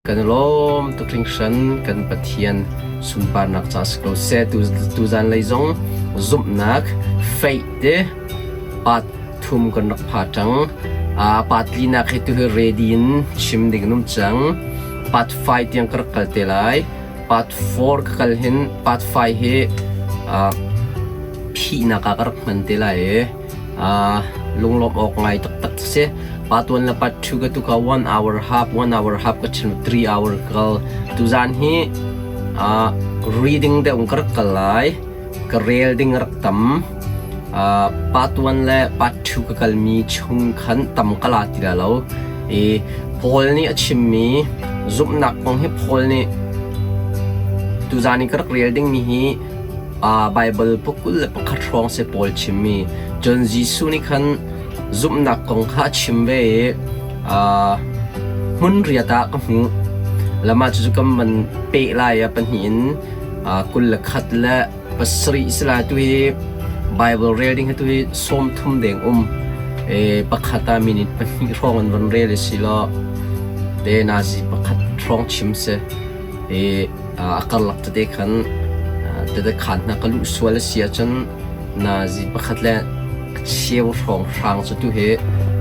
Kan i lawm tuk hringhran. Kan Pathian sunparnak ca si ko seh. Tuzan lei zong zumhnak faith te part thum kan rak pha cang. Part linak hi tu hi ready in chim ding an um cang. Part 5 tiang ka rak kal te lai. Part 4 ka kal hin part 5 hi phihnak ah ka rak hman te lai i Lunglawmh awk ngai taktak si. Part 1 le part 2 ka tu ka 1 hour half, 1 hour half ka chim 3 hour kal. Tuzan hi reading deuh ka rak kal lai. Ka rel ding rak tam. Part 1 le part 2 ka kalmi chung khan tam ka la ti la lo. I Paul nih a chimmi zumhnak kong hi Paul nih tuzan i ka rak rel dingmi hi Baibal bu 21 hrawng si pawl chimmi. Cun Jesuh nih khan zumhnak kong kha a chim ve i hmun riat ah ka hmuh. Lamah cucu kan van peh lai ah pahnih in 21 le pasarih si lai tu hi Baibal rel ding hi tu hi 30 deng um. Pakhat ah minute pahnih hrawng an van rel i si law te nazi pakhat hrawng chim si. I a karlak tete khan tete khaan hna ka luh sual a si ahcun nazi pakhat le a cheu hrawnghrang cu tu hi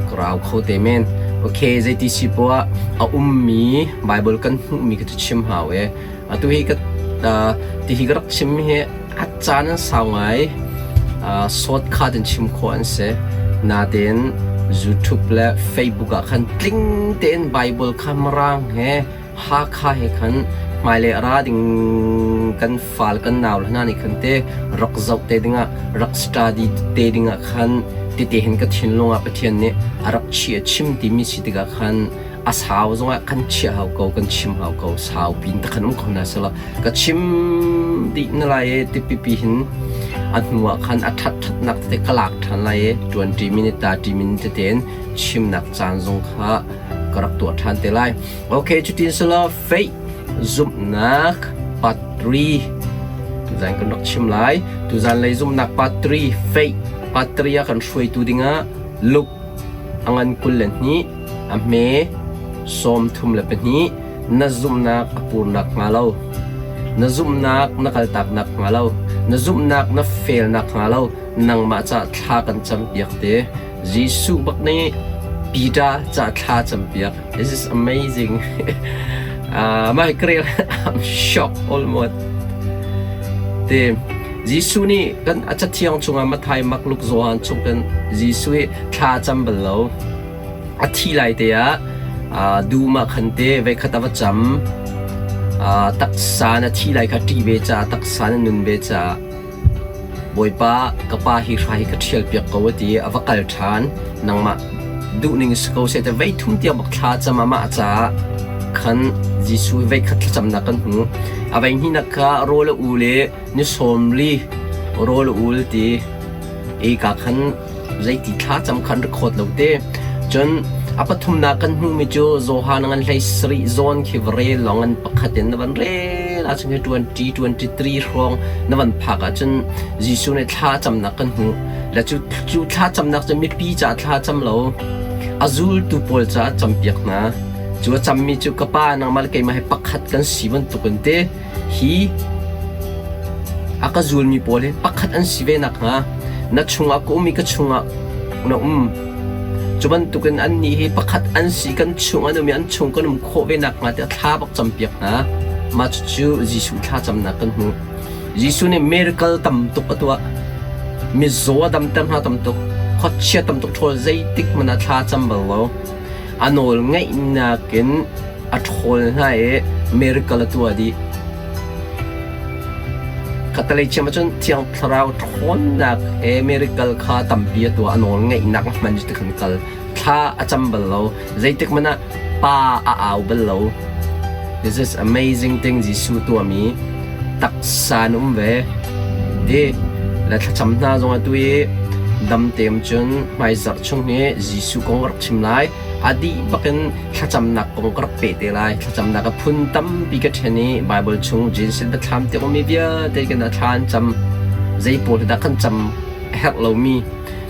ka rau kho te men. Okay, zeiti si poah a ummi Bible kan hmuhmi ka cu chim hau e. Atu hi ka ti hi ka rak chimmi hi a caan an sau ngai. Shortcut in chim khawh an si. Natein YouTube le Facebook ah khan tling tein Bible kha Mirang he Hakha he khan hmailei a ra ding kan fal kan nau le hna nih khan te rak zoh te dingah rak study te dingah khan tete hin ka thinlung ah Pathian nih a rak chiah chim timi si tikah khan a sau zongah kan chiah hau ko kan chim hau ko sau pin ta khan um kho hna sela ka chim dih na lai e ti pipi hin a hnu ah khan a that thatnak tete ka lak than lai e 20 minute 30 minute tete in chimnak caan zong kha ka rak tuah than te lai. Okay, cutin selaw faith zumhnak part 3 tuzan kan rak chim lai. Tuzan lei zumhnak part 3 faith part 3 ah kan hruaitu dingah Luke a ngan 22 a hme 32 na zumhnak a purnak hnga lo na zumhnak na kaltaknak hnga lo na zumhnak na felnak hnga lo nangmah ca thla kan campiak te Jesuh bak nih Peter ca thla campiak. This is amazing. My career, I'm shocked almost. Te Jesuh nih kan a cathiang chungah Matthai, Mark, Luke, Johan chung kan Jesuh hi thla cam bal lo. A thi lai te ah dum ah khan te veikhat a va cam. Taksa na thi lai kha ṭih ve ca, taksa na nun ve ca. Bawipa, ka pa hi hrai hi ka ṭhialpiak ko a ti i a va kal ṭhan. Nangmah duhning si ko seh ti voi thum tiang bak thla cam amah caah khan Jesuh hi voikhat thlacamnak kan hmu. A voi hnihnak kha rawl a ul i ni sawm li rawl a ul ti i ka khan zeiti thlacam khan record lo te. Cun a pathumnak kan hmuhmi cu Johan ngan hlei sarih zawn khi va rel lawng an pakhat in na van rel ahcun khi 20 23 hrawng na van phak ahcun Jesuh nih thla camnak kan hmuh. Le cu cu thla camnak cu mipi ca thla cam lo a zultu pawl caah campiak hna. Cu a cammi cu ka pa nangmah le keimah hi pakhat kan si bantukin te Hi a ka zulmi pawl hi pakhat an si ve nakhnga na chungah ka um i ka chungah na um. Cu bantukin annih hi pakhat an si, kan chung an um i an chung kan um khawh ve nakhnga tiah thla bak campiak hna. Mah cucu Jesuh thlacamnak kan hmuh. Jesuh nih miracle tam tuk a tuah. Mizaw a damter hna tam tuk. Khuachia tam tuk ṭhawl zeitik hmanh ah thla cam bal lo. A nawl ngeihnak in a ṭhawl hna i miracle a tuah dih. Khattelei chiam ahcun Thiang Thlarau ṭhawnnak he miracle kha tampi a tuah. A nawl ngeihnak a hman cu tikhan kal. Thla a cam bal lo. Zeitik hmanh ah pa a au bal lo. This is amazing thing Jesuh tuahmi. Taksa in um ve. Ti le thlacam hna zong atu i dam teim cun hmaizarh chung hi Jesuh kong ka rak chim lai. A dih bakin thlacamnak kong ka rak peh te lai. Thlacamnak a phun tampi ka ṭhen i Baibal chung Genesis biathlam tiang ummi vialte kan ah thla an cam. Zei pawl hi dah kan cam a herh lomi,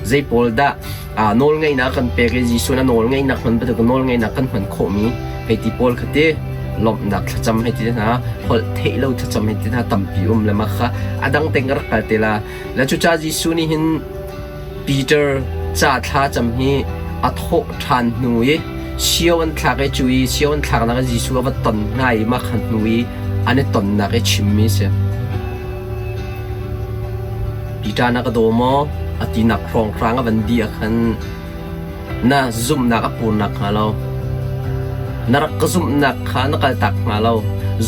zei pawl dah nawlngeihnak kan pek i Jesuh na nawlngeihnak hman bantuk nawlngeihnak kan hman khawhmi hei ti pawl kha ti. Lawmhnak thlacam hei ti hna, holh theih lo thlacam hei ti hna tampi um le mah kha a dang tein ka rak kal te la. Le cucaah Jesuh nih hin Peter ca thlacam hi a thawh ṭhan hnu i sio an thlak i cu i sio an thlaknak i Jesuh a va ton hna i mah kha hnu i an i tonnak i chimmi a si. Peter na ka daw maw? A tinak hrawnghrang a van dih ah khan na zumhnak a purnak hnga lo. Na rak ka zumhnak kha na kaltak hnga lo.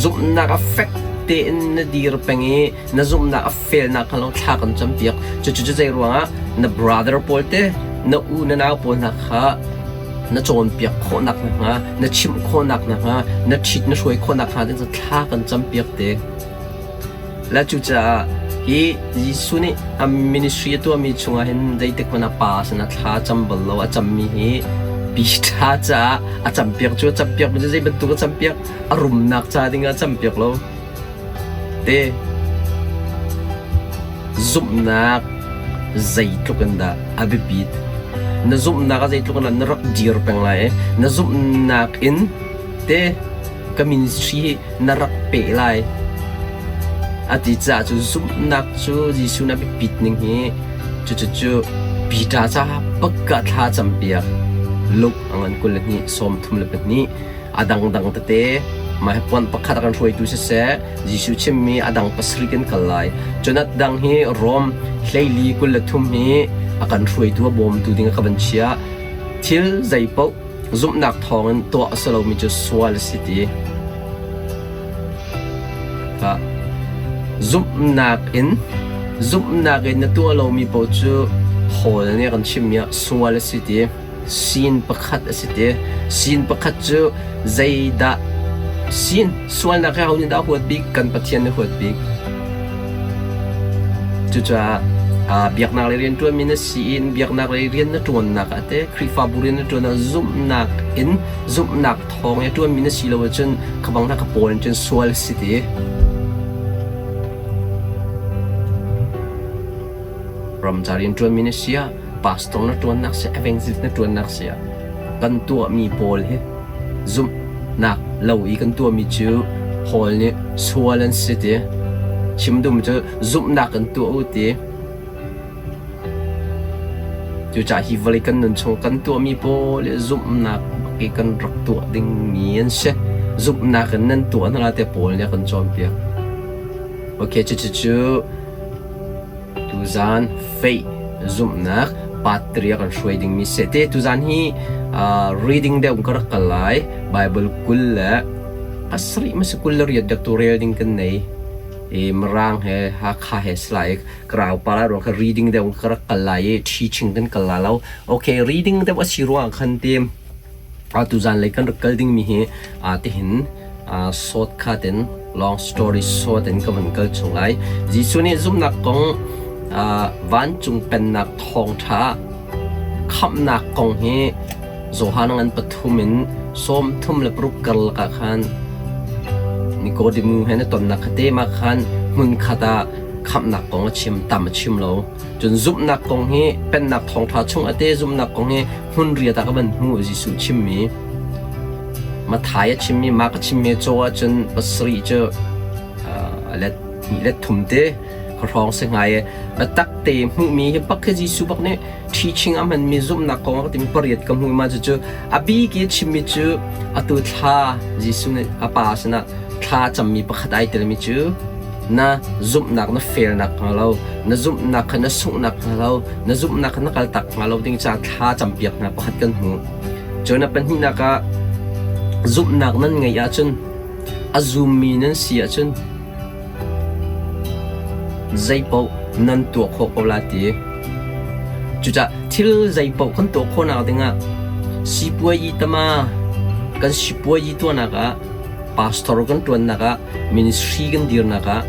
Zumhnak a fek tein na dir peng i na zumhnak a felnak kha lo thla kan campiak. Cucu cu zei ruangah na brother pawl te, na u na nau pawl hna kha na cawnpiak khawhnak hnga, na chimh khawhnak hnga, na ṭhit na hruai khawhnak hnga ding thla kan campiak te. Le cucaah hi Jesuh nih a ministry a tuahmi chungah hin zeitik hmanh ah Pa sinah thla a cam bal lo. A cammi hi Peter caah a campiak cu a campiak mi cu zei bantuk a campiak? A rumnak ca dingah a campiak lo. Te zumhnak zeitluk in dah a biapit? Na zumhnak ah zeitluk in dah na rak dir peng lai i na zumhnak in te ka ministry hi na rak peh lai. A ti caah cu zumhnak cu Jesuh nih a biapit ning hi cucu Peter caah pakka thla campiak Luke a ngan 22 32 a dangdang tete mah hi puan pakhat a kan hruaitu siseh Jesuh chimmi a dang pasarih kan kal lai. Cun a dang hi Rom hleili 23 hi a kan hruaitu a bawmtu ding a ka van chiah. Thil zeipaoh zumhnak thawngin tuah a si lomi cu sual a si ti. Zumhnak in zumhnak in na tuah lomi paoh cu Paul nih a kan chimmi ah sual a si ti. Sin pakhat a si ti. Sin pakhat cu zeidah sin sualnak hi aho nih dah a huat bik? Kan Pathian nih a huat bik. Cucaah biaknak lei rianṭuanmi na si in biaknak lei rian na ṭuannak ah teh Khrihfabu rian na ṭuan ah zumhnak in zumhnak thawng i a ṭuanmi na si lo ahcun kha bang hna kha pawl in cun sual a si ti. Ramca rian ṭuanmi na si ah pastor na ṭuannak si evangelist na ṭuannak si ah kan tuahmi pawl hi zumhnak lo i kan tuahmi cu Paul nih sual an si ti. Chim duhmi cu zumhnak kan tuah u ti. Cucaah hi vawlei kan nun chung kan tuahmi pawl hi zumhnak bak i kan rak tuah dingmi an si. Zumhnak in nan tuah hna lai tiah Paul nih a kan cawnpiak. Okay, cucu tuzaan faith zumhnak part 3 a kan hruai dingmi si. Te tuzaan hi uh, reading deuh ka rak kal lai. Bible 20 le pasarih ma si 28 dek tu rel ding kan nei. I Mirang he Hakha he si lai Krau pa lai ruang kha reading deuh ka rak kal lai i teaching kan kal la lo. Okay, reading deuh a si ruang khan ti tuzan lei kan rak kal dingmi hi tihin shortcut in long story short in ka van kal chung lai. Jesuh nih zumhnak kong vancung pennak thawngṭha khamhnak kong hi Johan ngan pathum in 36 karlak ah khan Nikodemu he na tonnak kha te ma khan hmun khat ah khamhnak kong a chim tam a chim lo. Cun zumhnak kong hi pennak thawngṭha chung a te zumhnak kong hi hmun riat ah ka van hmu Jesuh chimmi. Mathai a chimmi Mark a chimmi caw ahcun pasarih cu let hnih let thum te ka hrawng si hnga i biatak te hmuhmi hi bak hi Jesuh bak nih teaching a hmanmi zumhnak kong a timi pariat ka hmuh ma cucu a bik i chimmi cu atu thla Jesuh nih a pa sinah thla cammi pakhat ai telmi cu na zumhnak na felnak hnga lo na zumhnak kha na sunghnak hnga lo na zumhnak kha na kaltak hnga lo ding caah thla campiak hna pakhat kan hmuh cun a pahnihnak ah zumhnak nan ngeih ahcun a zummi nan si ahcun zeipaoh nan tuah khawh ko la ti. Cucaah thil zeipaoh kan tuah khawhnak dingah sipuayi tama kan sipuayi tuahnak ah pastor kan ṭuannak ah ministry kan dirnak ah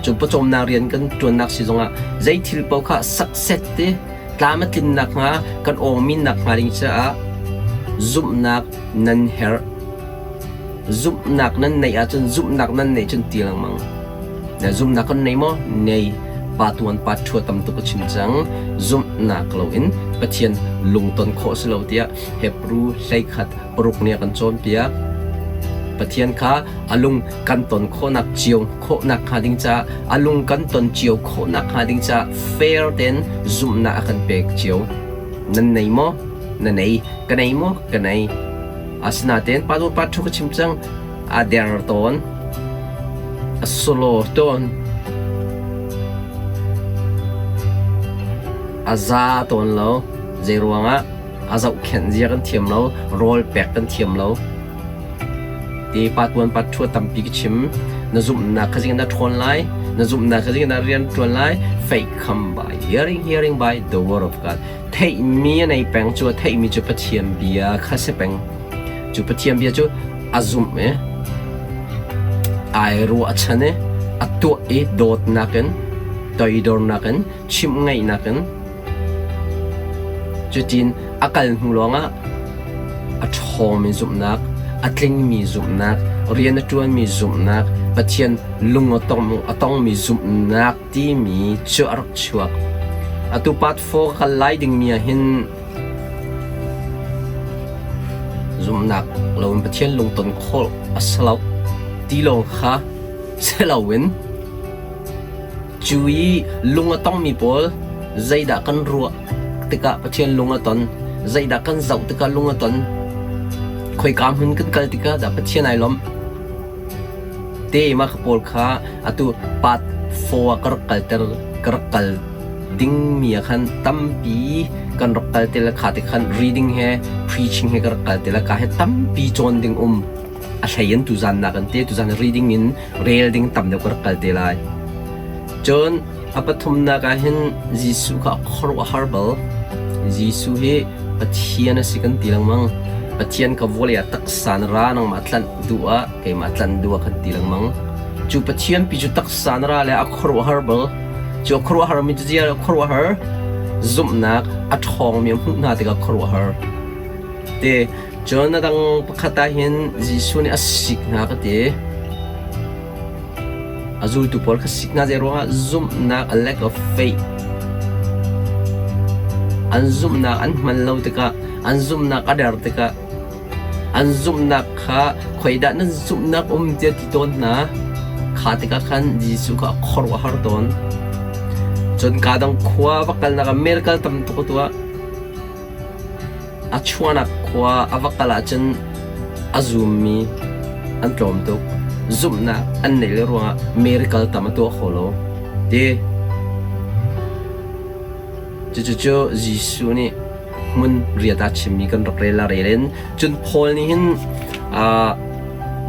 cun pawcawmnak rian kan ṭuannak si zongah zei thil paoh kha success te tlam a tlinnak hnga kan awngminnak hnga ding caah zumhnak nan herh. Zumhnak nan neih ahcun zumhnak nan neih cun ti lengmang. Na zumhnak kan nei maw? Nei. Pa tuan pa ṭhua tam tuk a chim cang. Zumhnak loin Pathian lungton khawh si lo tiah Hebrew 11 paruk nih a kan cawnpiak. Pathian kha a lung kan ton khawhnak cio khawhnak hnga ding caah a lung kan ton cio khawhnak hnga ding caah fair tein zumhnak a kan pek cio. Nan nei maw? Na nei. Ka nei maw? Ka nei. Asinain pa pa thu ka chim cang a der tawn a solo tawn a za tawn lo zei ruangah a zohkhenh zia kan thiam lo rawl pek kan thiam lo ti pa tuan pa thua tampi ka chim na zumhnak kha zing na ṭhawn lai na zumhnak kha zing na rian ṭuan lai faith come by hearing hearing by the word of God theihmi a nei peng cu a theihmi cu Pathian bia kha si peng cu Pathian bia cu a zumh i ai ruahchan i a tuah i dawtnak in toidornak in chimh ngaihnak in Cutin a kal hnu lawngah a ṭhawngmi zumhnak, a tlingmi zumhnak, rian a ṭuanmi zumhnak, Pathian lung a tongmi zumhnak timi cu a rak chuak. Atu part 4 ka kal lai dingmi ah hin zumhnak loin Pathian lungton khawh a si lo ti lawng kha si loin Cu i lung a tongmi pawl zeidah kan ruah tikah Pathian lung a ton, zeidah kan zoh tikah lung a ton, khoika hmun kan kal tikah dah Pathian ai lawmh. Te mah ka pawl kha atu part 4 ah ka rak kalter ka rak kal dingmi ah khan tampi kan rak kal te le kha te khan reading he preaching he ka rak kal te le ka he tampi cawn ding um a hlei in tuzan nak an te tuzan reading in rel ding tam deuh ka rak kal te lai. Cun a pathumnak ah hin Jesuh kha a khuaruahhar bal. Jesuh hi Pathian a si kan ti lengmang. Pathian ka vawlei ah taksa na ra nangmah tlanh duh ah keimah tlanh duh ah kan ti lengmang. Cu Pathian pi cu taksa na ra le a khuaruahhar bal. Cu a khuaruahhar mi cu ziar a khuaruahhar zumhnak a ṭhawngmi a hmuh hna tikah khuaruahhar. Te Cun a dang pakhat ah hin Jesuh nih a sik hna ka ti. A zultu pawl kha sik hna zei ruangah zumhnak a lack of faith. An zumhnak an hman lo tikah, an zumhnak a der tikah, an zumhnak kha khuaidah nan zumhnak um tiah ti tawn hna. Kha tikah khan Jesuh kha a khuaruahhar tawn. Cun kaa dang khua va kalnak ah miracle tam tuk a tuah. A chuahnak khua a va kal ahcun a zummi an tlawm tuk. Zumhnak an neih lo ruangah miracle tam a tuah kho lo. Ti. Cucu Jesuh nih hmun riat ah chimmi kan rak rel a rel in cun Paul nih hin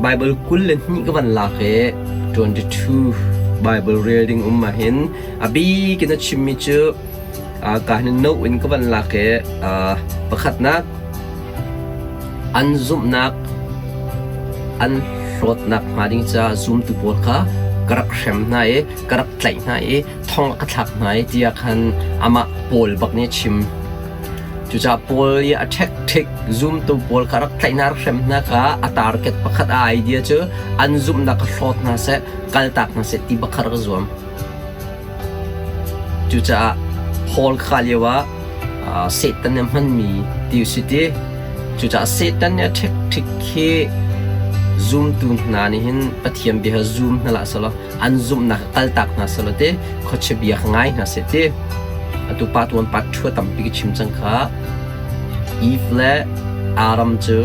Bible 22 ka van lak i 22 Bible rel ding um ah hin a bik in a chimmi cu Ka hin no in ka van lak i pakhatnak an zumhnak an hlawtnak hnga ding caah zumtu pawl kha ka rak hrem hna i ka rak tlaih hna i thong ka thlak hna i tiah khan amah Paul bak nih a chim. Cucaah Paul i a ṭhekṭhek zumtu pawl kha rak tlaih hna rak hrem hna kha a target pakhat a idea cu an zumhnak kha hlawt hna seh kaltak hna seh ti bak kha rak zuam. Cucaah Paul kha lio ah Satan nih a hmanmi ti u si ti. Cucaah Satan nih a ṭhekṭhik khi zumtu hna nih hin Pathian bia kha zum hna hlah selaw an zumhnak kha kaltak hna selaw ti khuachia bia kha ngai hna seh ti. Atu pa tuan pa ṭhua tampi ka chim cang kha. Eve le Adam cu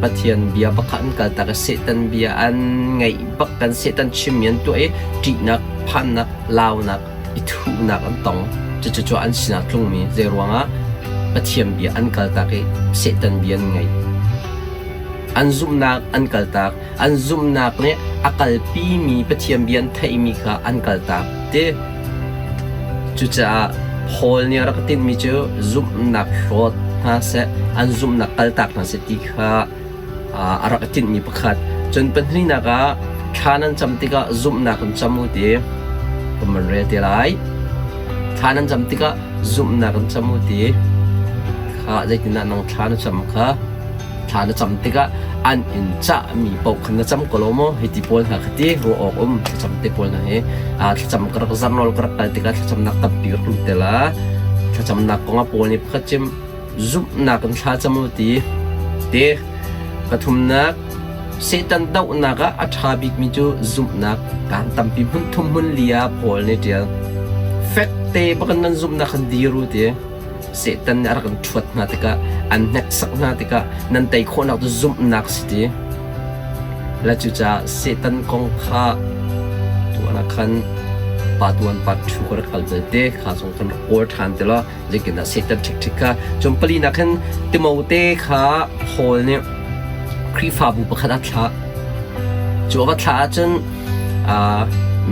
Pathian bia bak kha an kaltak i Satan bia an ngaih bak kan Satan chimmi an tuah i ṭihnak phannak, launak, i thuhnak an tong. Cucu an sinah tlungmi zeiruangah Pathian bia an kaltak i Satan bia an ngaih. An zumhnak an kaltak. An zumhnak nih a kalpimi Pathian bia an theihmi kha an kaltak ti. Cucaah Paul nih a rak tinhmi cu zumhnak hlawt hna seh, an zumhnak kaltak hna seh ti kha a rak i tinhmi pakhat. Cun pahnihnak ah thla nan cam tikah zumhnak in cam u ti kan van rel te lai. Thla nan cam tikah zumhnak in cam u ti kha zeitindah nang thla na cam kha thla na cam tikah an in cahmi paoh khan na cam ko lo maw hei ti pawl hna kha ti ruah awk um thlacam te pawl hna hi thlacam ka rak zarnawl ka rak kal tikah thlacamnak tampi ka rak lut te la thlacamnak kong ah pawl nih pakhat cim zumhnak in thla cam u ti. Te pathumnak. Satan dohnak ah a ṭha bikmi cu zumhnak kaan tampi hmun thum hmun li ah Paul nih ṭial. Fekte bak in nan zumhnak khan dir u ti. Satan nih a rak in ṭhuat hna tikah, an hneksak hna tikah nan tei khawhnak cu zumhnak si ti. Le cucaah Satan kong kha tuan ah khan pa tuan pa ṭhu ka rak kal belte kha zong kan rak kawl ṭhan ti law zeitindah Satan ṭhikṭhik kha cun palinak hin Timote kha Paul nih Khrihfabu pakhat a thlah. Cu a va thlah ahcun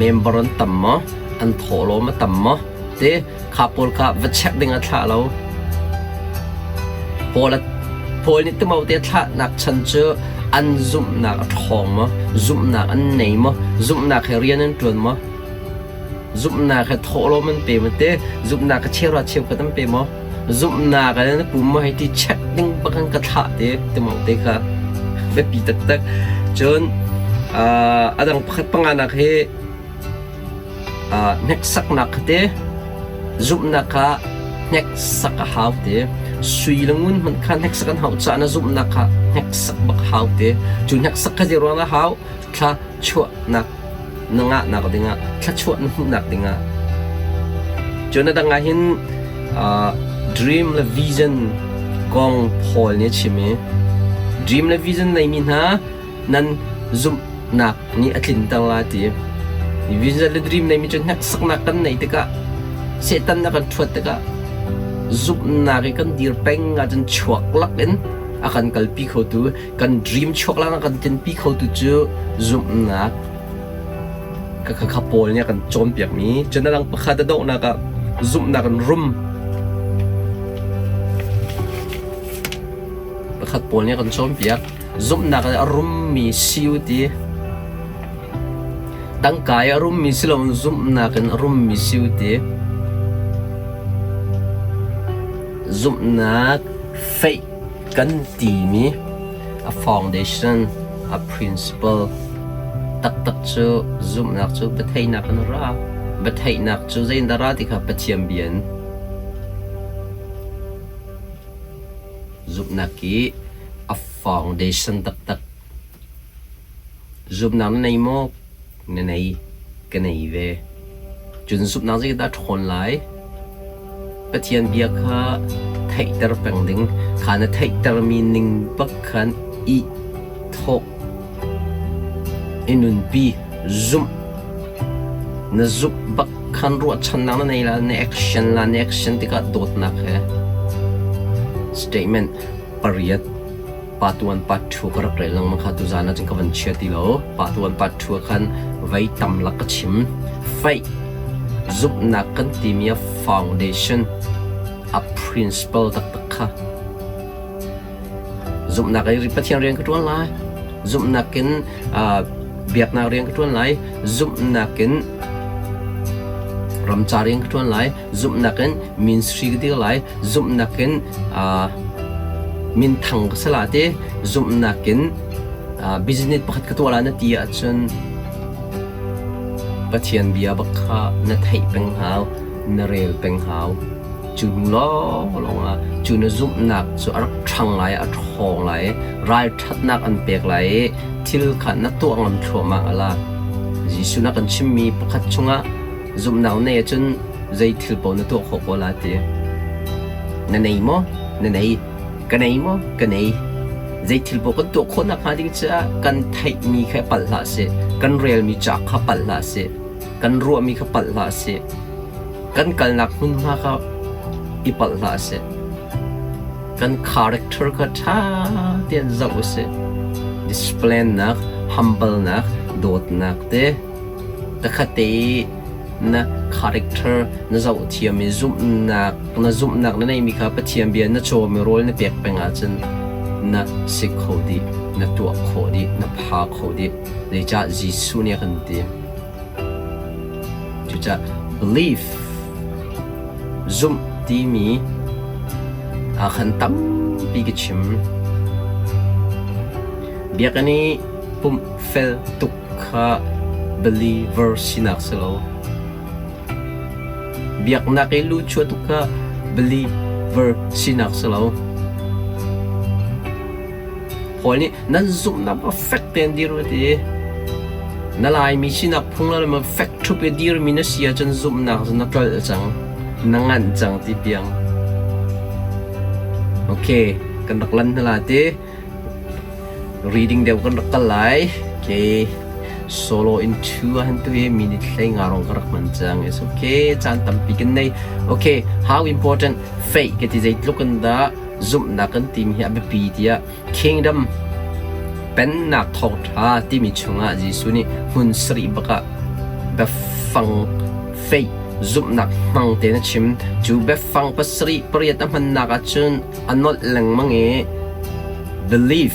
member an tam maw, an thawhlawm a tam maw ti kha pawl kha va check ding a thlah lo. Paul, Paul nih Timote a thlahnak chan cu an zumhnak a ṭhawng maw, zumhnak an nei maw, zumhnak he rian an ṭuan maw, Zumhnak he thawhlawm an pe maw te? Zumhnak ka cheura cheukhat an pe maw? Zumhnak in na pum maw hei ti check ding bak in ka thlah te ti maw te kha biapi taktak. Cun a dang pakhat panganak hi hneksaknak kha te zumhnak kha hneksak a hau te. Sui le ngun hmanh kha hneksak an hauh caah na zumhnak kha hneksak bak hau te. Cu hneksak kha zei ruang dah hau? Thla chuahnak na ngahnak dingah thluachuah na hmuhnak dingah cun a dang ah hin dream le vision kong Paul nih a chim i dream le vision neimi hna nan zumhnak nih a tlinter lai ti vision le dream neimi cu hneksaknak kan neih tikah Satan a kan ṭhuat tikah zumhnak i kan dir peng ahcun chuak lak in a kan kalpi khotu kan dream chuak lang a kan tlinpi khotu cu zumhnak ka kha kha Paul nih a kan cawnpiakmi cun a dang pakhat a dohnak ah zumhnak in rum pakhat Paul nih a kan cawnpiak zumhnak in a rummi si u ti tangka i a rummi si loin zumhnak in a rummi si u ti zumhnak faith Kan timi a foundation, a principle taktak cu zumhnak cu biatheihnak in a ra. Biatheihnak cu zeitindah a ra ti kha Pathian bia in zumhnak i a foundation taktak Zumhnak na nei maw? Na nei. Ka nei ve. Cun zumhnak zeidah a ṭhawn lai? Pathian bia kha theihter peng ding. Kha na theihtermi ning bak khan i thawh, i nunpi, zumh. Na zumh bak khan ruahchannak na nei la, na action la, na action tikah dawtnak he. Statement pariat. Pa tuan pa ṭhu ka rak rel lengmang kha tuzaan ah cun ka van chia ti lo. Pa tuan pa ṭhu ah khan vei tam lak ka chim. Faith zumhnak kan timi a foundation, a principle taktak kha zumhnak in Pathian rian ka ṭuan lai. Zumhnak in biaknak rian ka ṭuan lai. Zumhnak in ramca rian ka ṭuan lai. Zumhnak in ministry ka dir lai. Zumhnak in minthang ka si la ti zumhnak in business pakhat ka tuah la na ti ahcun Pathian bia bak kha na theih peng hau, na rel peng hau. Cu hnu lawnglawng ah cu na zumhnak cu a rak ṭhang lai, a ṭhawng lai, ralṭhatnak an pek lai i thil kha na tuah ngam thluahmah ala. Jesuh na kan chimmi pakhat chungah Zumhnak na neih ahcun zei thil paoh na tuah khawh ko la ti. Na nei maw? Na nei. Ka nei maw? Ka nei. Zei thil paoh kan tuah khawh nakhnga ding caah kan theihmi kha palh hlah seh. Kan relmi ca kha palh hlah seh. Kan ruahmi kha palh hlah seh. Kan kalnak hmunhma kha i palh hlah seh. Kan character kha ṭha tein zoh usih. Discipline nak, humble nak, dawtnak te Takhat te i na character na zohthiam i zumhnak na zumhnak na neihmi kha Pathian bia na cawmi rawl na pek peng ahcun na si kho dih, na tuah khawh dih, na pha kho dih. Zeicah Jesuh nih a kan ti. Cucaah belief zumh timi ah khan tampi ka chim. Biakinn i pumh fel tuk kha believer sinak si lo. Biaknak i luchuah tuk kha believer sinak si lo. Paul nih nan zumhnak ah fek tein dir u ti. Na Laimi sinak phung le fek ṭhup i dirmi na si ahcun zumhnak cu na tlolh cang, na nganh cang ti piang. Okay, kan rak lan hna la ti. Reading deuh kan rak kal lai. Okay. Solo in two ah han tu hi minute hlei nga rong ka rak hman cang. It's okay. Caan tampi kan nei. Okay, how important faith ka ti zeitluk in dah zumhnak kan timi hi a biapi tiah Kingdom Pennak thawngṭha timi chungah Jesuh nih hmun sarih bak ah biafang faith zumhnak hmang tein a chim. Cu biafang pasarih pariat a hmannak ahcun a nolh lengmang i belief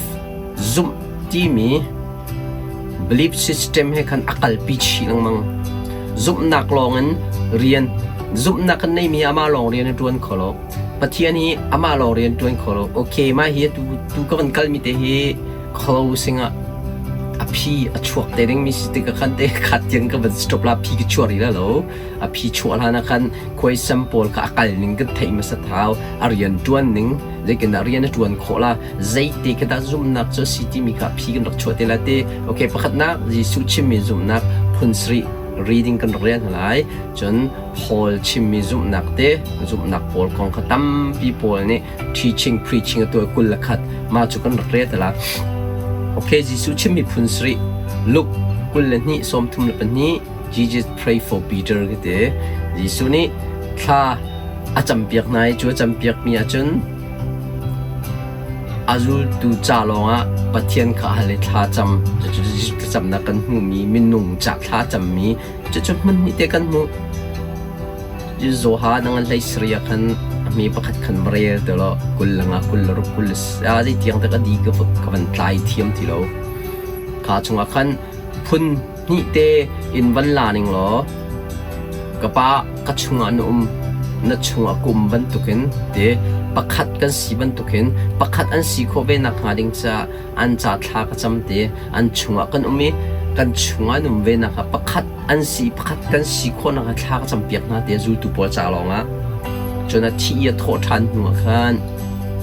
zumh timi belief system he khan a kalpi chih lengmang. Zumhnak lawngin rian zumhnak kan neimi amah lawng rian a ṭuan kho lo. Pathian hi amah lawng rian ṭuan kho lo. Okay, mah hi tu tu ka van kalmi te hi closing ah a phi a chuak te dingmi si tik ah khan te khat tiang ka van stop la phi ka chuah rih la lo. A phi chuah hlan ah khan khuaisam pawl kha a kal ning kan theih hmasa thau. A rian ṭuan ning zeitin dah rian a ṭuan khawh la zeite khi dah zumhnak cu a si timi kha phi kan rak chuah te la te. Okay, pakhatnak Jesuh chimmi zumhnak phun sarih reading kan rak rel hna lai. Cun Paul chimmi zumhnak te zumhnak pawl kong kha tampi Paul nih teaching preaching a tuah 21 mah cu kan rak rel te la. Okay, Jesuh chimmi phun sarih Luke 22 32 Jesus pray for Peter ka ti. Jesuh nih thla a campiak hna i cu a campiakmi ahcun a zultu ca lawngah Pathian kha hal i thla cam cucu Jesuh thlacamnak kan hmuhmi minung ca thla cammi Cucu hmun hnih te kan hmuh. Zoha nang an hlei sari ah khan a hme pakhat khan va rel te law 20 le nga 26 kul le a zei tiang te ka di ka ka van tlai thiam ti lo. Kha chungah khan phun hnih te in van la ning law ka pa ka chungah na um na chungah ka um bantukin te pakhat kan si bantukin pakhat an si khawh ve nak hnga ding caah an ca thla ka cam te an chungah kan um i kan chungah an um ve nak ah pakhat an si pakhat kan si khawhnak ah thla ka campiak hna te zultu pawl ca lawngah cun a thi i a thawh ṭhan hnu ah khan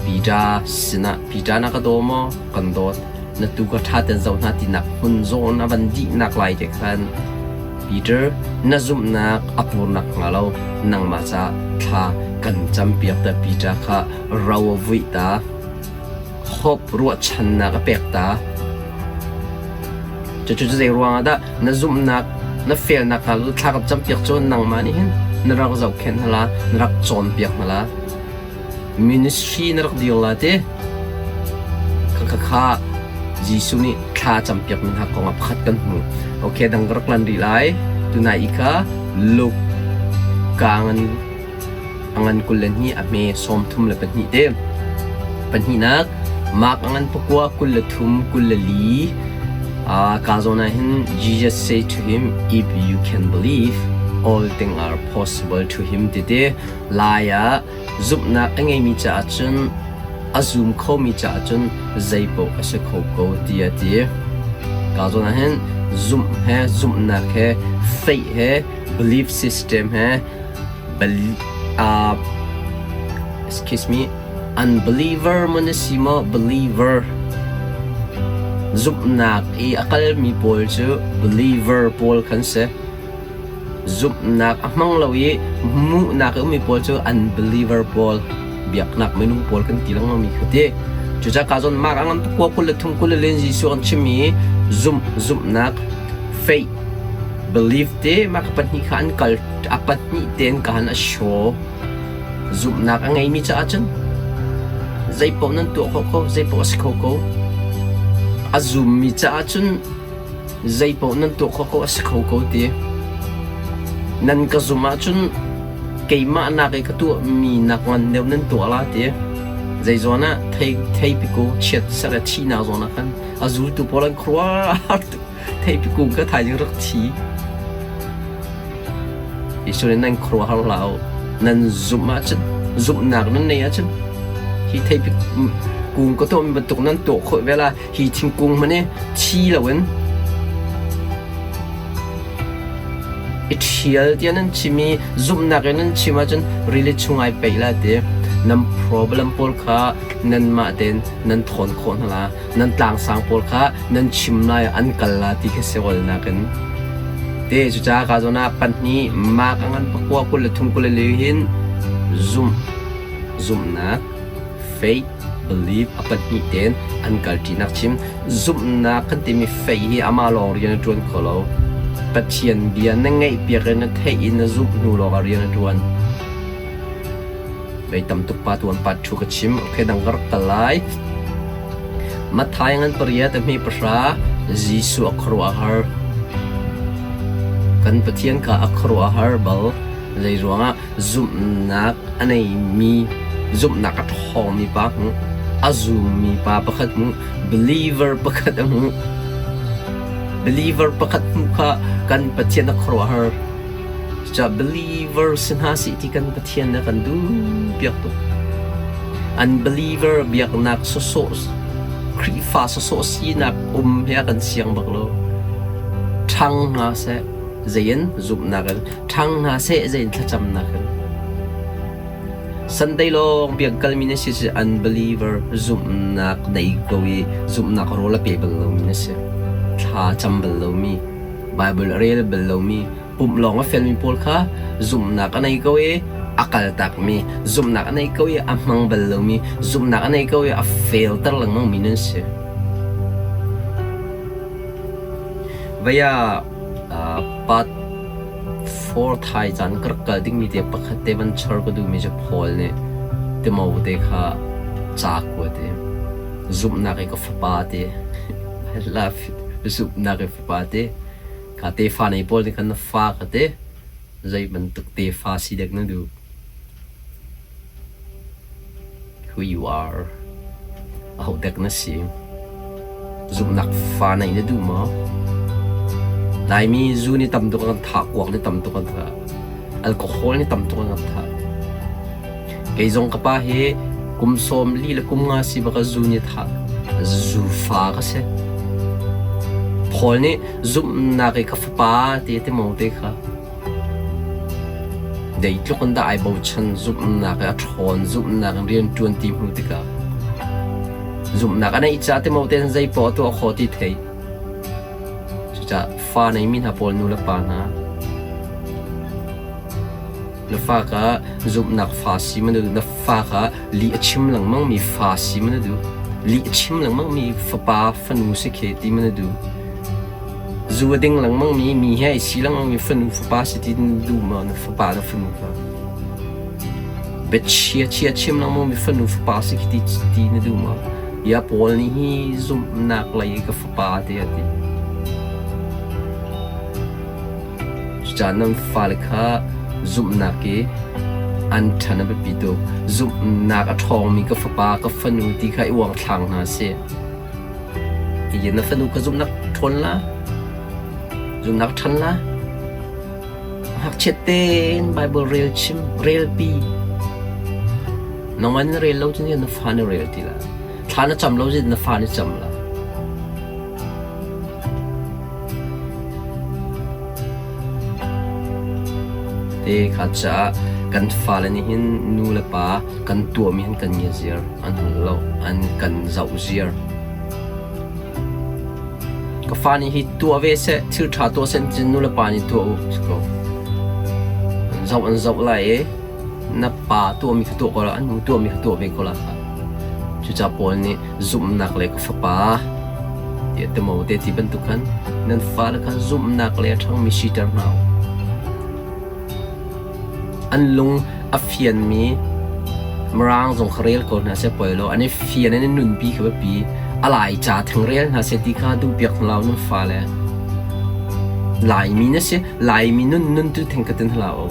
Peter sinah Peter na ka daw maw kan dawt na tu ka ṭha ten zoh hna tinak hmun zawn a van dihnak lai te khan Peter na zumhnak a purnak hnga lo nangmah ca thla kan campiak ta Peter kha ro a vuih ta Hope ruahchannak a pek ta. Cucu zei ruangah dah na zumhnak na felnak hna cu thla kan campiak cu nangmah nih hin na rak zohkhenh hna la, na rak cawnpiak hna la. Ministry na rak dir la ti. Kha kha Jesuh nih thla campiak mi hna kong ah pakhat kan hmu. Okay, dang ka rak lan rih lai. Tunai i kha Luke ka ngan A ngan 22 a hme 32 te. Pahnihnak, Mark a ngan pakua 23 24 ka zawn ah hin Jesus say to him, if you can believe, all things are possible to him ti te lai ah zumhnak a ngeimi caah cun a zum khomi caah cun zeipaoh a si kho ko ti a ti. Ka zawn ah hin zumh he zumhnak he faith he belief system he Excuse me, unbeliever maw na si maw believer? Zumhnak i a kalmi pawl cu believer pawl khan si. Zumhnak a hmang lo i hmuhnak i ummi pawl cu unbeliever pawl, biaknak minung pawl kan ti lengmangmi kha ti. Cucaah ka zawn mark a ngan pakua 23 24 Jesuh kan chimmi zumh, zumhnak, faith, belief te mah ka pahnih kha an kal a pahnih tein ka han a show zumhnak a ngeimi caah cun zeipaoh nan tuah kho ko zeipaoh a si kho ko a zummi caah cun zeipaoh nan tuah kho ko a si kho ko ti nan ka zum ahcun keimah nak i ka tuahmi nak ngan deuh nan tuah la ti zei zawn ah thei thei piku chiat ser a thihnak zawn ah khan a zultu pawl an khuaruah Theipi kung kha thaizing rak thi. Jesuh nih nan khuaruahhar hlah u. Nan zumh ahcun, zumhnak nan neih ahcun, hi theipi kung ka tuahmi bantuk nan tuah khawh ve la. Hi thingkung hmanh hi thi loin i ṭhial tiah nan chim i zumhnak in nan chim ahcun rili chung ai peih la ti. Nan problem pawl kha nanmah tein nan thawn khawh hna la. Nan tlangsang pawl kha nan chim lai an kal la ti khi siawalnak in. Te cucaah ka zawn ah pahnih mak a ngan pakua 23 24 hin zumh zumhnak faith belief a pahnih tein an kalṭinak chim. Zumhnak kan timi faith hi amah lawng rian a ṭuan kho lo. Pathian bia na ngaihpiak i na theih i na zumh hnu lawngah rian a ṭuan. Vei tam tuk pa tuan pat thu ka chim. Okay, dang ka rak kal lai. Matthai ngan pariat a hme pahra Jesuh a khuaruahhar. Kan Pathian kha a khuaruahhar bal. Zei ruangah zumhnak a neimi zumhnak a ṭhawngmi pa hmuh a zummi pa pakhat hmuh believer pakhat a hmuh believer pakhat hmuh kha kan Pathian a khuaruahhar cucaah believer si hna sih ti kan Pathian nih a kan duh piak tuk unbeliever biaknak sawsawh Khrihfa sawsawh sinak um hi a kan siang bak lo ṭhang hna seh zei in zumhnak in ṭhang hna seh zei in thlacamnak in Sunday lawng biak kalmi na si si unbeliever zumhnak nei ko i zumhnak rawl a pe bal lomi na si thla cam bal lomi Bible a rel bal lomi pumh lawng a felmi pawl kha zumhnak a nei ko i a kal takmi zumhnak a nei ko i a hmang bal lomi zumhnak a nei ko i a failter lengmangmi nan si Vaya part 4 thai caan ka rak kal dingmi te pakhat te van char ka duhmi cu Paul nih Timote kha ca kuat i zumhnak i ka fapa te I love it zumhnak i fapa te kha tefa nei pawl nih khan na fa kha te zei bantuk tefa si dek na duh Who you are. Aho dek na si. Zumhnak fa neih na duh maw? Laimi zu nih tam tuk an kan thah, kuak nih tam tuk an thah, alcohol nih tam tuk an kan thah. Kei zong ka pa hi kum sawm li le kum nga si bak ah zu nih thah. Zu fa ka si. Paul nih zumhnak i ka fapa ti a ti maw te kha. Zeitluk in dah ai bochan zumhnak i a ṭhawn zumhnak in rianṭuan ti hmuh tikah zumhnak a neih caah ti tein zei poah a tuah khawh ti theih. Cucaah fa neimi hna pawl nu le pa hna na fa kha zumhnak fa si ma na duh na fa kha lih a chim lengmangmi fa si ma na duh lih a chim lengmangmi fapa fanu si khe ti ma na duh Zu a ding lengmangmi mi he ai si lengmangmi fanu fapa si ti na duh maw na fapa na fanu kha? Biachia chia chim lengmangmi fanu fapa si khi ti, ti na duh maw? Ya Paul nih hi zumhnak lei i ka fapa te a ti. Cucaah nan fale kha zumhnak i an ṭhan a biapi tuk. Zumhnak a ṭhawngmi ka fapa, ka fanu ti kha i uangthlang hna sih. Iin na fanu ka zumhnak ṭhawn la, zumhnak ṭhan la. Ngakchiat tein Bible rel chim, relpi. Nangmah na rel lo cun na fa na rel ti la. Thla na cam lo cun na fa na cam la. Te kha caah kan fale nih hin nu le pa kan tuahmi hin kan ngia ziar. An hal lo, an kan zoh ziar. Ka fa nih hi tuah ve seh, thil ṭha tuah seh cun nu le pa nih tuah u si ko. An zoh an zoh lai i na pa tuahmi kha tuah ko la, an nu tuahmi kha tuah ve ko la kha. Cucaah Paul nih zumhnak le ka fapa tiah Timote ti bantuk khan nan fale kha zumhnak le a ṭhangmi siter hna u. An lung a fianmi Mirang zong kha rel ko hna seh poi lo. An i fian in an nunpi kha biapi. A Laica theng rel hna seh ti kha duhpiak hna lo nan fale. Laimi na si. Laimi nun nun tu theng ka tin hlah u.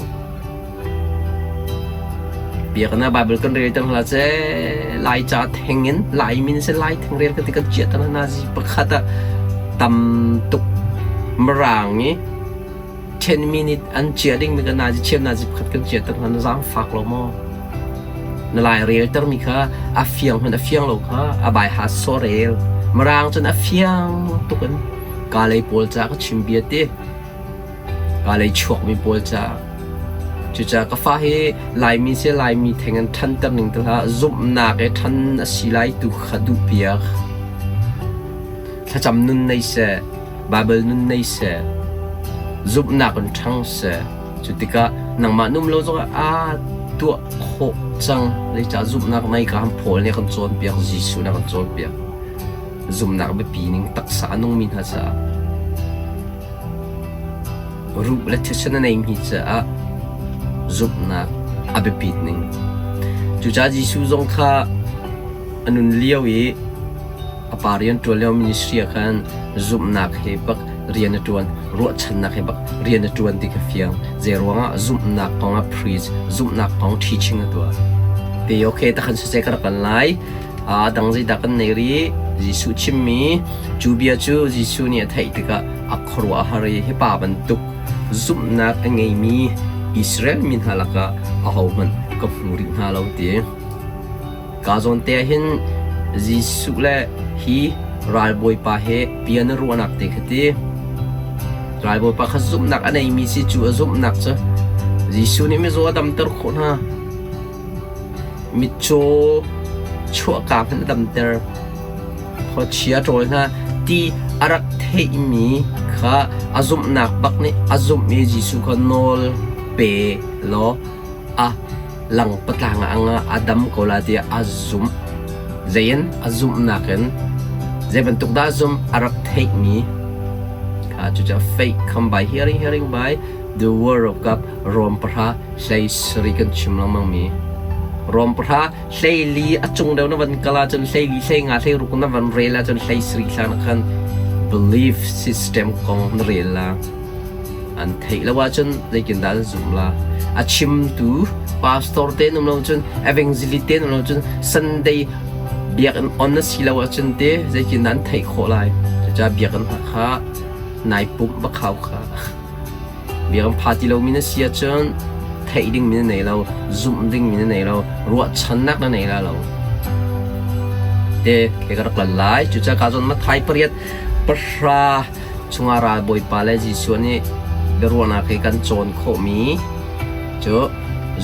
Biakinn ah Bible kan rel ter hna seh Laica theng in Laimi na si Lai theng rel ka ti kan chiah ter hna zi pakhat ah tam tuk Mirang i 10 minute an chia dingmi ka nazi chiam nazi pakhat kan chia ter hna na zaangfak lo maw? Na lai rel termi kha a fiang hmanh a fiang lo kha a bai ha so rel. Mirang cun a fiang tuk in ka lei pawl ca ka chim bia ti. Ka lei chuakmi pawl ca. Cucaah ka fa hi Laimi si Laimi theng in ṭhanter ning ti hlah, zumhnak i ṭhan a si lai tu kha duhpiak. Thlacam nun nei seh, Baibal nun nei seh, zumhnak in ṭhang seh. Cu tikah nangmah num lo zongah aa tuah khawh cang. Zeicah zumhnak nei ka han Paul nih a kan cawnpiak, Jesuh nih a kan cawnpiak. Zumhnak biapi ning taksa a nungmi hna caah ruh le thisen a neimi caah zumhnak a biapit ning. Cucaah Jesuh zong kha a nun lio i a pa rian ṭuan lio ministry ah khan zumhnak he bak rian a ṭuan, ruahchannak he bak rian a ṭuan ti kha fiang. Zeiruangah zumhnak kong ah preach, zumhnak kong teaching a tuah. Te okay takhan siseh ka rak kan lai. A dang zeidah kan nei rih? Jesuh chimmi cu bia cu Jesuh nih a theih tikah a khuaruah a har i hi pa bantuk zumhnak a ngeimi Israel mi hna lakah ahohmanh ka hmu rih hna lo ti. Ka zawn te ah hin Jesuh le hi ralbawipa he bia na ruahnak te kha ti. Ralbawipa kha zumhnak a neimi si cu a zumhnak cu Jesuh nih mizaw a damter khawh hna. Mitcaw chuahka hmanh a damter. Khuachia ṭawl hna ti a rak theihmi kha a zumhnak bak nih a zumh i Jesuh kha nawl pe law a lang patlang ah anga a dam ko la tiah a zumh. Zei in a zumhnak in zei bantuk dah a zumh a rak theihmi kha cucu faith come by hearing, hearing by the word of God Rom pahra hlei sarih kan chim lengmang mi Rom pahra hleili a cung deuh na van kal ahcun hleili hleinga hleiruk na van rel ahcun hlei sarih hlan ah khan belief system kong na rel la an theih lo ahcun zeitin dah an zumh la a chimtu pastor te um lo cun evangelist te um lo cun Sunday biakinn on na si lo ahcun te zeitin dah an theih khawh lai cucaah biakinn hna kha nai pumh bakhau kha Biakam pha ti lomi na si ahcun theih dingmi na nei lo, zumh dingmi na nei lo, ruahchannak na nei la lo. Te ke ka rak lan lai. Cucaah ka zawn Matthai pariat pahra chungah ralbawipa le Jesuh nih biaruahnak hi kan cawn khawhmi cu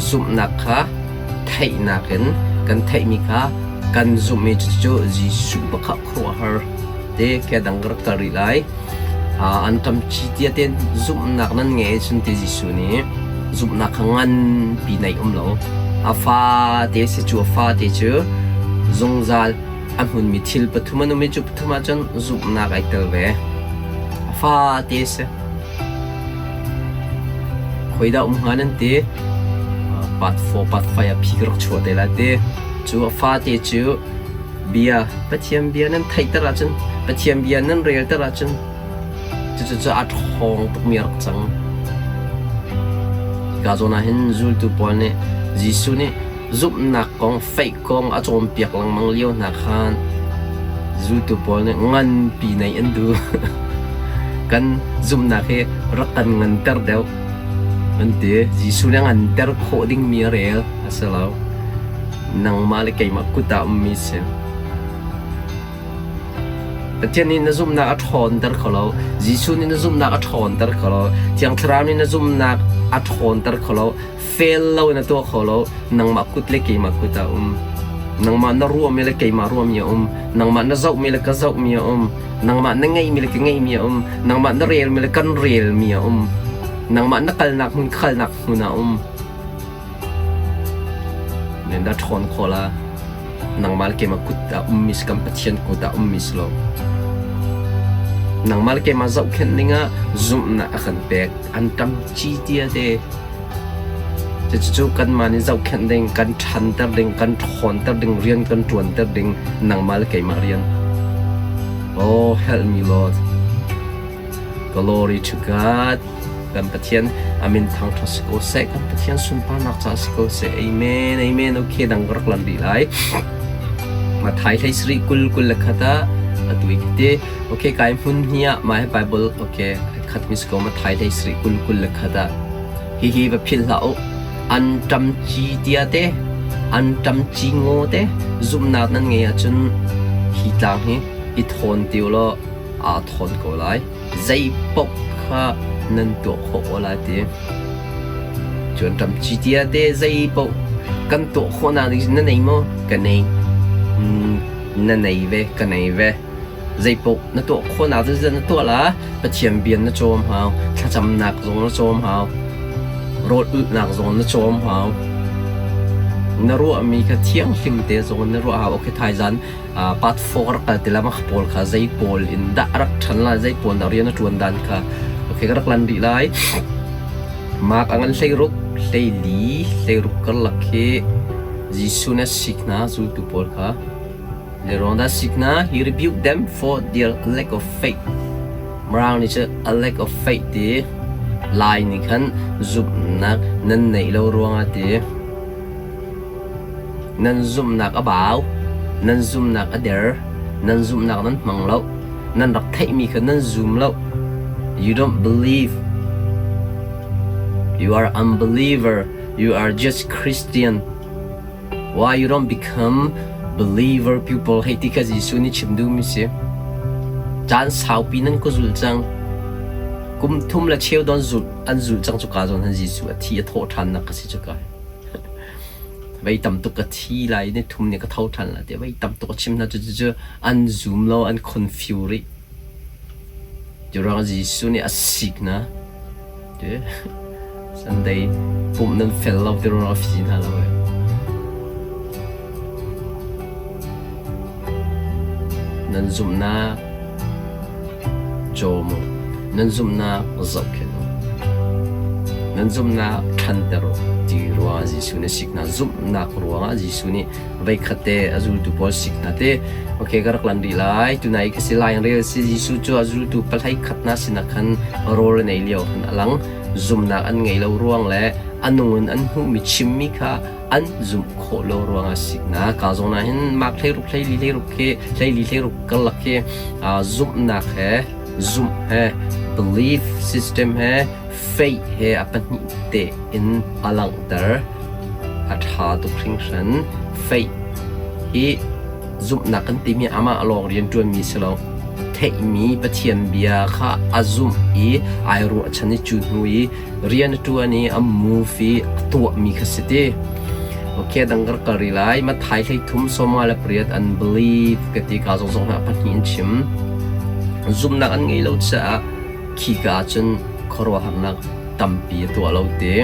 zumhnak kha theihnak in kan theihmi kha kan zumhmi cucu Jesuh bakha khuaruahhar te ke dang ka rak kal rih lai. An ṭam ci tia tein zumhnak nan ngei ahcun ti Jesuh nih zumhnak kha nganpi nei um lo. A fate si cu a fate cu zungzal a hmunmi thil pathum an um i cu pathum ahcun zumhnak ai tel ve. A fate si. Khuaidah um hnga nan ti? Part 4, part 5 ah phi ka rak chuah te lai ti. Cu a fate cu Bia, Pathian bia nan theihter ahcun, Pathian bia nan relter ahcun, cucu a ṭhawng tukmi a rak cang. Hika zawn ah hin zultu pawl nih Jesuh nih zumhnak kong, faith kong a cawnpiak lengmang lio hna khan zultu pawl nih nganpi nei an duh. Kan zumhnak hi rak kan nganter deuh an ti. Jesuh nih a nganter khawh dingmi a rel a si lo. Nangmah le keimah kut ah ummi si. Pathian nih na zumhnak a ṭhawnter kho lo. Jesuh nih na zumhnak a ṭhawnter kho lo. Thiang Thlarau nih na zumhnak a ṭhawnter kho lo. Fail lo na tuah kho lo. Nangmah kut le keimah kut ah um. Nangmah na ruahmi le keimah ruahmi a um. Nangmah na zohmi le ka zohmi a um. Nangmah na ngeihmi le ka ngeihmi a um. Nangmah na relmi le kan relmi a um. Nangmah na kalnak hmun ka kalnak hmun ah um. Nan dah ṭhawn khawh la. Nangmah le keimah kut ah ummi si kan Pathian kut ah ummi si lo. Nangmah le keimah zohkhenh dingah zumhnak a kan pek. An ṭam ci tia te. Cucu kanmah nih zohkhenh ding, kan ṭhanter ding, kan ṭhawnter ding, rian kan ṭuanter ding nangmah le keimah rian. Oh, help me Lord. Glory to God. Kan Pathian amin thangṭhat si ko seh. Kan Pathian sunparnak caah si ko seh. Amen. Amen. Okay, dang ka rak lan rih lai. Mathai hlei sarih 20 kul le khat ah atu i khiti. Okay, kai hmun hi ah mah hi Bible okay khat mi si ko Mathai hlei sarih 20 kul le khat ah hihi va philh hlah u. An ṭam ci tia te, an ṭam ci ngaw te zumhnak nan ngei ahcun hi tlang hi i thawn ti u law aa thawn ko lai. Zei paoh kha nan tuah khawh ko lai ti. Cun ṭamci tia te zei paoh kan tuah khawhnak ding na nei maw? Ka nei. Na nei ve, ka nei ve. Zei paoh na tuah khawhnak cu na tuah la. Pathian bia na cawm hau. Thlacamnak zong na cawm hau. Rawl ulhnak zong na cawm hau. Na ruahmi kha thianghlim te zong na ruah hau. Okay, thaizan part 4 rak kal ti la mah pawl kha zei pawl in dah rak ṭhan lai zei pawl dah rian a ṭuan dan kha okay ka rak lan rih lai Mark a ngan 16 14 16 karlak khi Jesuh nih a sik hna zultu pawl kha le ruang dah sik hna he rebuked them for their lack of faith Mirang nih cun a lack of faith ti Lai nih khan zumhnak nan neih lo ruangah ti Nan zumhnak a bau, nan zumhnak a der, nan zumhnak nan hmang lo, nan rak theihmi kha nan zum lo. You don't believe. You are unbeliever. You are just Christian. Why you don't become believer people hei ti kha Jesuh nih chim duhmi si. Caan saupi nan ka zul cang. Kum thum le cheu don zul an zul cang cuka zawn han Jesuh a thi a thawh ṭhannak ka si cuka. Vei tam tuk ka thi lai ni thum nih ka tho ṭhan lai tiah vei tam tuk a chim hna. Cucu an zum lo, an confuse rih. Cu ruangah Jesuh nih a sik hna. Sunday pumh nan fel lo ti ruangah a fi hna lo. Nan zumhnak cawm u. Nan zumhnak zohkhenh u. Nan zumhnak ṭhanter u ti ruangah Jesuh nih sik hna. Zumhnak ruangah Jesuh nih voikhat te a zultu pawl sik hna te. Okay, ka rak lan rih lai. Tunai ka si lai rel si Jesuh cu a zultu pahlei khat hna sinah khan rawl an ei lio khan a lang. Zumhnak an ngei lo ruang le a nung in an hmuhmi chimmi kha an zumh khawh lo ruangah siknak kaa zawn ah hin mak 16 14 16 khi 14 16 karlak khi zumhnak he zumh he belief system he faith he a pahnih te in a langhter a ṭha tuk hringhran faith hi zumhnak kan timi amah lawng rian ṭuanmi si lo theihmi Pathian bia kha a zumh i ai ruahchan i cu hnu i rian a ṭuan i a move i a tuahmi kha si ti. Okay, dang kar kal rih lai. Matthai 13 58 an believe ka ti ka zong zong hna pahnih in chim. Zumhnak an ngei lo caah khika ah cun khuaruahharnak tampi a tuah lo ti.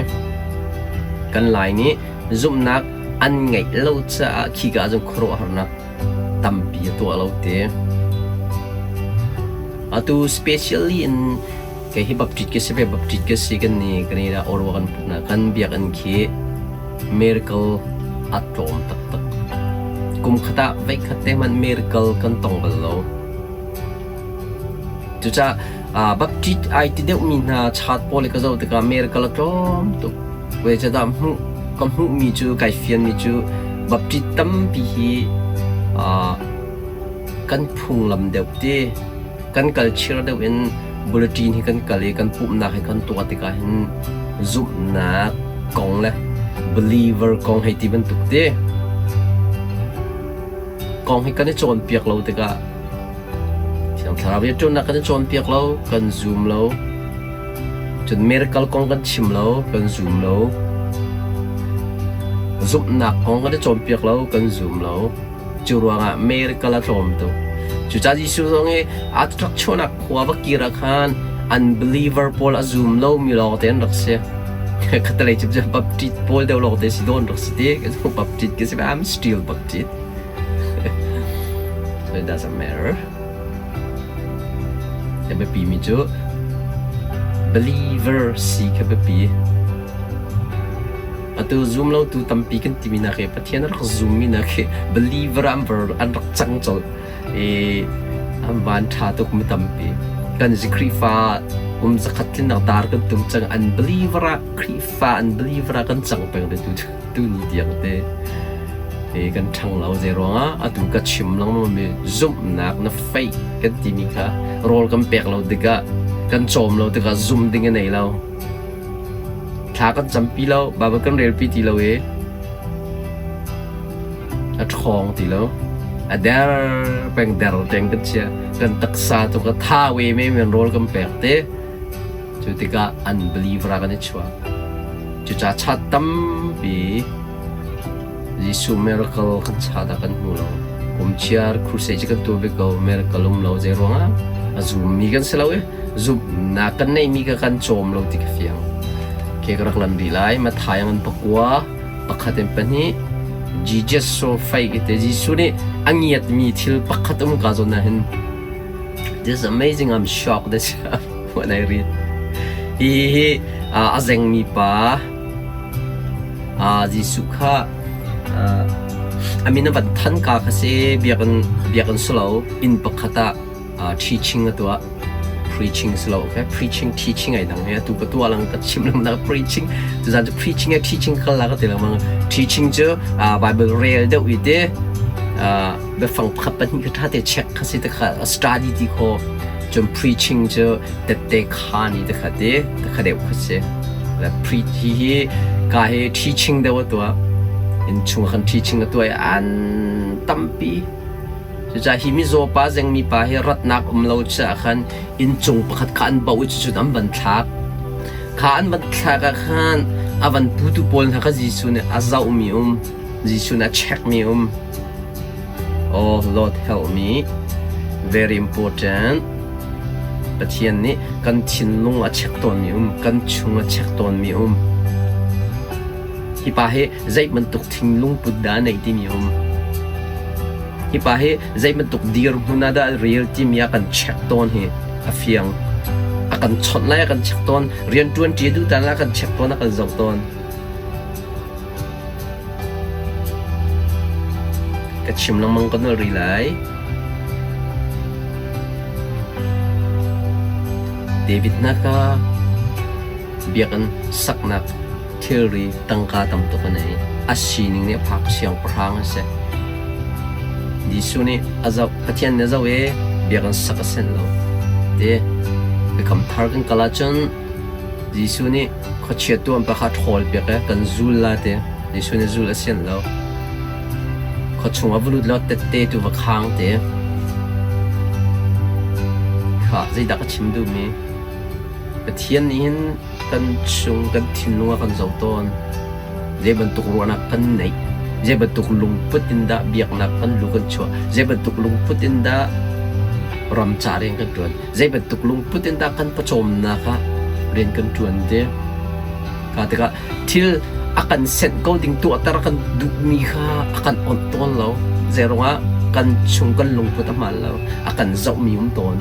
Kan Lai nih zumhnak an ngeih lo caah khika ah cun khuaruahharnak tampi a tuah lo ti. Atu specially in Kei hi Baptist ka si ve, Baptist ka si kan ni kan i Orwa kan put na kan biakinn khi miracle a tlawm taktak. Kum khat ah veikhat te hmanh miracle kan tong bal lo. Cucaah Baptist ai ti deuhmi hna chat pawl i ka zoh tikah miracle a tlawm tuk. Zeicahdah hmuh ka hmuhmi cu kai fianmi cu Baptist tampi hi kan phunglam deuh ti kan kalchir deuh in bulletin hi kan kal i kan pumhnak hi kan tuah tikah hin zumhnak kong le believer kong hei ti bantuk te kong hi kan i cawnpiak lo tikah Thiang Thlarau rianṭuannak kan i cawnpiak lo, kan zum lo. Cun miracle kong kan chim lo, kan zum lo. Zumhnak kong kan i cawnpiak lo, kan zum lo. Cu ruangah miracle a tlawm tuk. Cucaah Jesuh zong hi aa rak chuahnak khua va kir ah khan unbeliever pawl a zum lomi lawngte an rak si. Khatalei cu Baptist pawl deuh lawngte si dawn rak si ti. Baptist ka si I'm still Baptist. So it doesn't matter. A biapi mi cu believer si kha biapi. Atu zum lotu tampi kan timi nak hi Pathian a rak zummi nak hi believer an an rak cang colh i an van ṭha tuk mi tampi. Kan si Khrihfa kum zakhat tlinnak dar kan tum cang an believer ah Khrihfa an believer ah kan cang peng te tu tu ni tiang te i kan ṭhang lo zei ruangah atu ka chim lengmang mi zumhnak na faith kan timi kha rawl kan pek lo tikah kan cawm lo tikah zum ding a nei lo. Thla kan campi lo, Baibal kan relpi ti lo i a ṭhawng ti lo. A der peng der peng kan chia. Kan taksa tu ka tha we me men rawl kan pek te. Cu tikah unbeliever ah kan i chuah. Cucaah chat tampi Jesuh miracle kan chat ah kan hmu lo. Kum chiar crusade cu kan tuah ve ko, miracle um lo. Zei ruangah? A zummi kan si lo i zumhnak kan neihmi kha kan cawm lo ti ka fiang. Ke ka rak lan rih lai. Matthai ngan pakua pakhat in pahnih Jesus so fei te Jesuh nih a ngiatmi thil pakhat um ka zawn ah hin This is amazing. I'm shocked that when I read. Hi hi a zengmi pa Jesuh kha a min a van than ka kha si biakinn biakinn si lo inn pakhat ah teaching a tuah preaching si lo okay preaching teaching ai dang he atu ka tuah lang ka chim lang nak preaching tuzan cu preaching e teaching kal la ka ti lengmang teaching cu Bible rel deuh i te biafang pakhat pahnih kha ṭha te check kha si te kha study ti kho cun preaching cu tette khaan i te kha te te kha deuh kha si le pre hi hi ka hi teaching deuh a tuah in chung khan teaching a tuah i an tampi cucaah hi mizaw pa zengmi pa hi ratnak um lo caah khan inncung pakhat kha an bauh i cucun an van thlak kha an van thlak ah khan a van putu pawl hna kha Jesuh nih a zohmi um Jesuh nih a checkmi um Oh Lord help me. Very important. Pathian nih kan thinlung a check tawnmi um, kan chung a check tawnmi um. Hi pa hi zei bantuk thinlung put dah a neih timi um. Hi pa hi zei bantuk dirhmun ah dah rel timi a kan check tawn hi a fiang. A kan chawnh lai a kan check tawn, rian ṭuan ṭi duh tan a kan check tawn, a kan zoh tawn. Ka chim lengmang ka nolh rih lai. David hna kha biakinn saknak thilri tangka tam tuk a nei. A sining nih a phak siangpahrang a si. Jesuh nih a zoh, Pathian nih a zoh i biakinn sak a senh lo. Ti biakam thar kan kal ahcun Jesuh nih khuachia tuan pa kha ṭhawl piak i kan zul la ti. Jesuh nih zul a sianh lo. Khuachung ah va lut law tette tu va khang ti. Kha zeidah ka chim duhmi? Pathian nih hin kan chung kan thinlung a kan zoh tawn. Zei bantuk ruahnak kan neih, zei bantuk lungput in dah biaknak kan lu kan chuah, zei bantuk lungput in dah ram ca rian kan ṭuan, zei bantuk lungput in dah kan pawcawmnak ah rian kan ṭuan ti. Ka tikah thil a kan senh ko ding tuahter kan duhmi kha a kan onh tawn lo. Zeiruangah kan chung kan lungput a hmaan lo, a kan zohmi um tawn.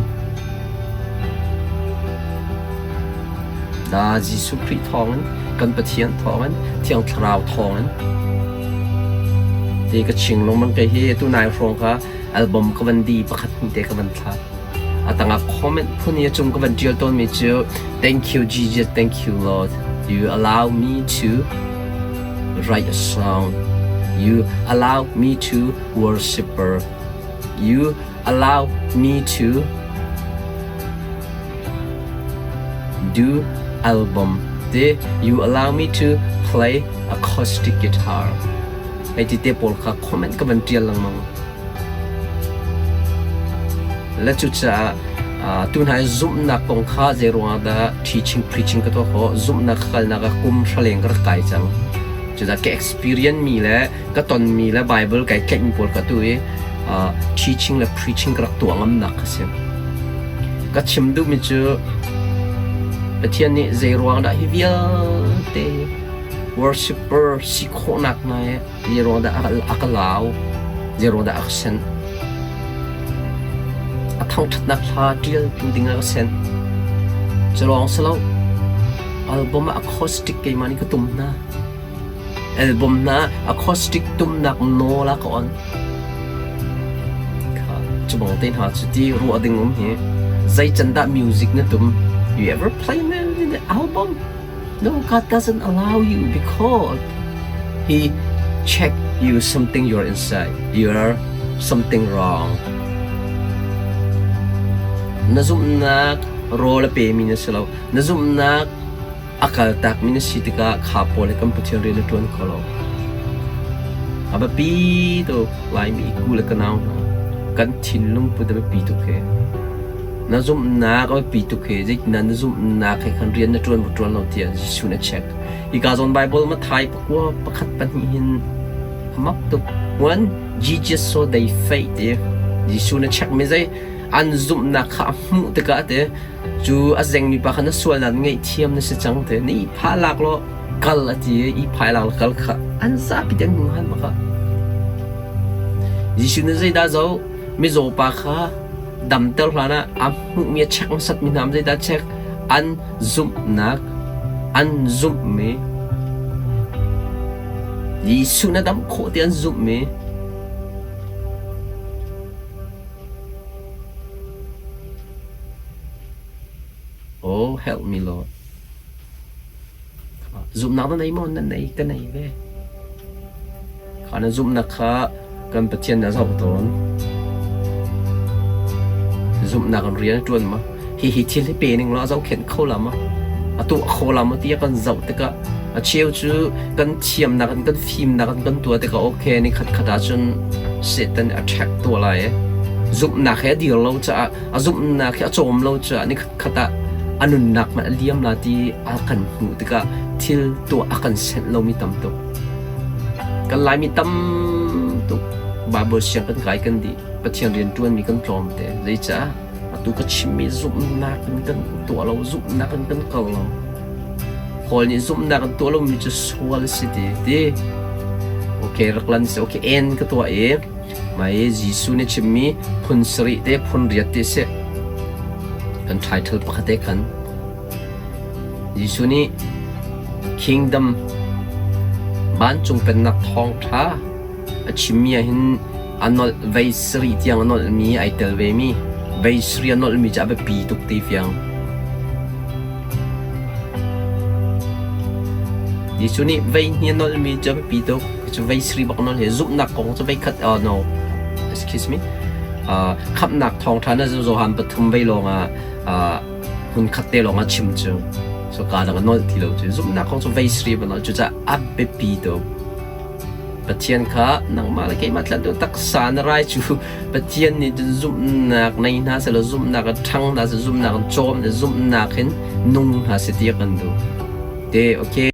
Da Jesuh Khrih thawngin, kan Pathian thawngin, Thiang Thlarau thawngin ti ka ching lengmang kei hi tu nai hrawng kha album ka van di pakhat hnih te ka van thla. A tangah comment phun i a cung ka van ṭial tawnmi cu Thank you Jesus, thank you Lord. You allow me to write a song. You allow me to worshipper. You allow me to do album te you allow me to play acoustic guitar hei ti te pawl kha comment ka van tial lengmang le cucaah tu hna zumhnak kong kha zei ruangah dah teaching preaching ka tuah khawh zumhnak kalnak ah kum hraleng ka rak kai cang cucaah ka experience mi le ka tonmi le Bible kai tlaihmi pawl ka tu i teaching le preaching ka rak tuah ngamnak ka si. Ka chim duhmi cu Pathian nih zei ruang dah hi vialte worshipper si khawhnak nai zei ruang dah a ka lau, zei ruang dah a ka sen. A thangṭhatnak hla ṭialtu ding ah ka sen. Cu lawng si lo, album ah acoustic keimah nih ka tum hna. Album hna acoustic tumnak nawl a ka on. Kha cu bang te hna cu ti ruah ding um hi. Zei can dah music na tum? You ever play in the album? No, God doesn't allow you because He check you something you're inside. You're something wrong. Na zumhnak rawl a pemi na si lo. Na zumhnak A kaltakmi na si tikah kha pawl he kan Pathian rian a ṭuan kho lo. A biapi tuk Laimi ku le ka nau hna kan thinlung put a biapi tuk hi. Na zumhnak a biapi tuk hi zeitindah na zumhnak he khan rian na ṭuan maw ṭuan lo tiah Jesuh nih a check. Hika zawn Baibal Matthai pakua pakhat pahnih hin a mak tuk. When Jesus saw they faith ti Jesuh na check mi zei an zumhnak kha a hmuh tikah te cu a zengmi pa kha na sualnak ngaihthiam na si cang te na ihphah lak law kal a ti i ihphah lak law kal kha an zapi te an hmu han bak ah. Jesuh nih zeidah zoh mizaw pa kha damter hlan ah a hmuhmi a check hmasatmi hna zeidah check an zumhnak an zumhmi Jesuh na dam khawh ti an zumhmi Oh help me Lord. Zumhnak na nei maw? Na nei, ka nei ve. Kha na zumhnak kha kan Pathian nih a zoh tawn. Zumhnak in rian a ṭuan ma? Hihi thil hi pe ning law a zohkhenh kho la ma? A tuah kho la ma ti a kan zoh tikah a cheu cu kan thiamnak in kan fimnak in kan tuah tikah okay ni khat khat ahcun Satan a ṭhek tuah lai i zumhnak he a dir lo caah a zumhnak he a cawm lo caah ni khat khat ah a nunnak hmanh a liam la ti a kan hmuh tikah thil tuah a kan senh lomi tam tuk. Kan Laimi tam tuk Bible siang kan kai kan dih Pathian rian ṭuanmi kan tlawm te. Zeicah? Atu ka chimmi zumhnak in kan tuah lo, zumhnak in kan kal lo. Paul nih zumhnak in tuah lomi cu sual a si ti ti. Okay, rak lan si. Okay, en ka tuah i mai Jesuh nih chimmi phun sarih te phun riat te si. Kan title pakhat te khan Jesuh nih Kingdom vancung pennak thawngṭha a chimmi ah hin a nolh vei sarih tiang a nolhmi ai tel vemi vei sarih a nolhmi cu a biapi tuk ti fiang. Jesuh nih vei hnih a nolhmi cu a biapi tuk. Cu vei sarih bak nolh hi zumhnak kong cu vei khat oh no excuse me uh, khamhnak thawngṭha na Johan pathum vei lawngah uh, hmun khat te lawng a chim cu so ka dang a nolh ti lo cu zumhnak kong cu vei sarih ba nolh cucaah a biapi tuk. Pathian kha nangmah le keimah tlanh tu taksa na rai cu Pathian nih cun zumhnak nei hna sehlaw zumhnak in ṭhang hna seh zumhnak in cawm le zumhnak in nung hna seh ti a kan duh. Te okay.